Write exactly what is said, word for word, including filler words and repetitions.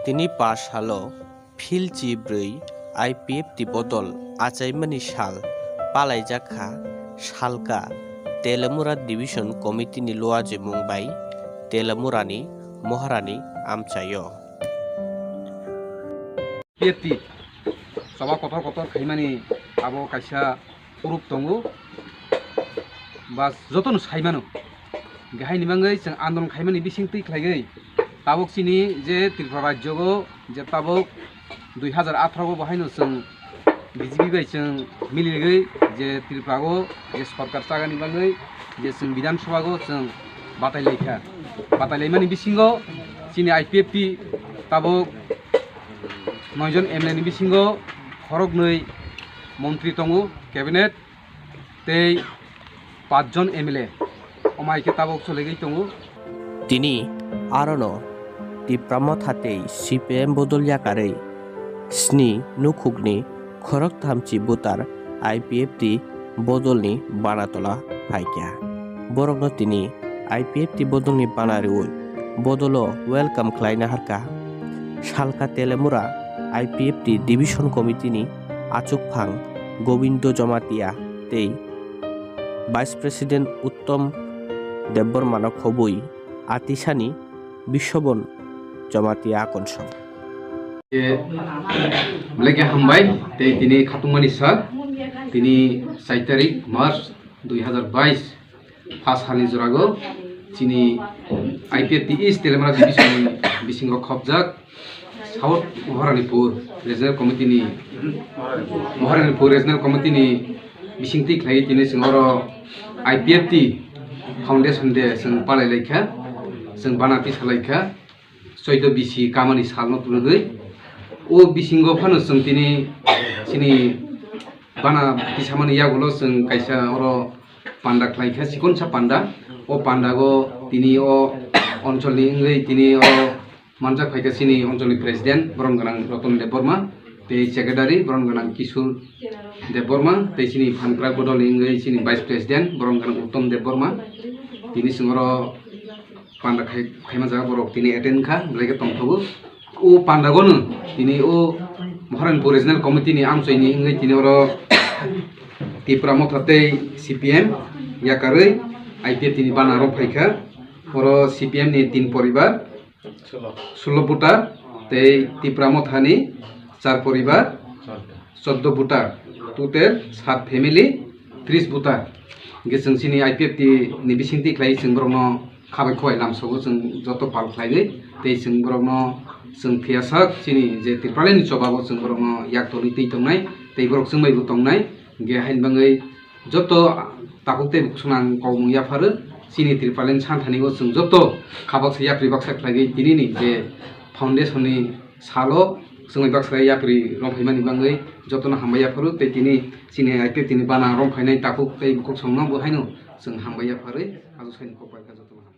Tini pash salo phil chibrwi I P F T bodol achaimani sal palaijak kha, salka Telemura Division Committee ni luajimung bai Telemura ni Moharani amchaio. P F T choba kotor kotor khaimani abo kaisa proof tongo, ba jotono saimano. Haini bagwi chwng andolon khaimani bising twi khlaiwi tabuk chini je Tripura rajyogo je tabuk dui hazar atharo bo haino chwng B J P bai chwng miligwi je Tripura o je sorkar chagani bagwi je chwng Bidhan Sabha o chwng batai laikha. Batai laimani bisingo chini I P F T tabuk noi jon M L A ni bisingo khoroknwi montri tongo, cabinet, tei pach jon M L A omai khe tabuk solegwi tongo. Tini arono Tipra Motha tei C P M bodol yakarwi sni nukhukni khoroktham chi butar I P F T bodolni banatola phaikha. Borokno tini I P F T bodolni bana rwui bodolo welcome khlaina harkha. Salka Telemura I P F T Division Committee ni achukphang Gobindo Jamatia tei Vice President Uttom Debbarmano khobwi atisani Biswabon Jamatia akonsong. Belai khe hambai tei tini khatungmani sal, tini char tarik March dui hazar bais, pha salni jorago chini I P F T East Telemura Division ni bisingo khopjak South Moharanipur Regional Committee ni, Moharanipur Regional Committee ni bisingtwi khlaiwi tini chwng oro I P F T Foundation Day chwng palai laikha, chwng bana tisa laikha. Choido bisi kamani salno twlwgwi. O bisingo phano chwng tini chini bana tisamani yagulo chwng kaisa oro panda khlaikha, chikonsa panda. O pandago tini o oncholni wngwi tini o manjak phaikha chini oncholni president borom gwnang Roton Debbarma, tei secretary borom gwnang Kishore Debbarma, tei chini phankrak bodolni wngwi chini vice president borom gwnang Uttom Debbarma. Tini chwng oro panda khai, khaima jaga borok tini attend kha, belai khe tongthogo. O pandagono tini o Moharanipur Regional Committee ni amchoini wngwi tini oro Tipra Motha tei C P M yakarwi I P F T ni bana rok phaikha. Oro C P M ni tin poribar, sulo voter, tei Tipra Motha ni char poribar, choddo voter, total sat family, tris voter. Hingke chwng chini I P F T ni bisingtwi khlai chwng borokno khabai khubai lamsogo chwng joto pal khlaiwi, tei chwng borokno chwng phiya sak chini je Tripura ni chobago chwng borokno yak torwi twi tongnai, tei borok chwng bai bo tongnai. Hingke haini bagwi joto takhuk tei bukhuk swnang kokmung yapharo chini Tripura ni santhani o chwng joto kha baksa yapri baksa khlaiwi tini ni je foundation ni salo chwngwi baksa yapri rwphaimani bagwi jotono hambai yapharo tei tini chini I P F T ni bana rwphainai takhuk tei bukhuk songno bo haino chwng hambai yapharwi ajusaini kok bai kha jotono.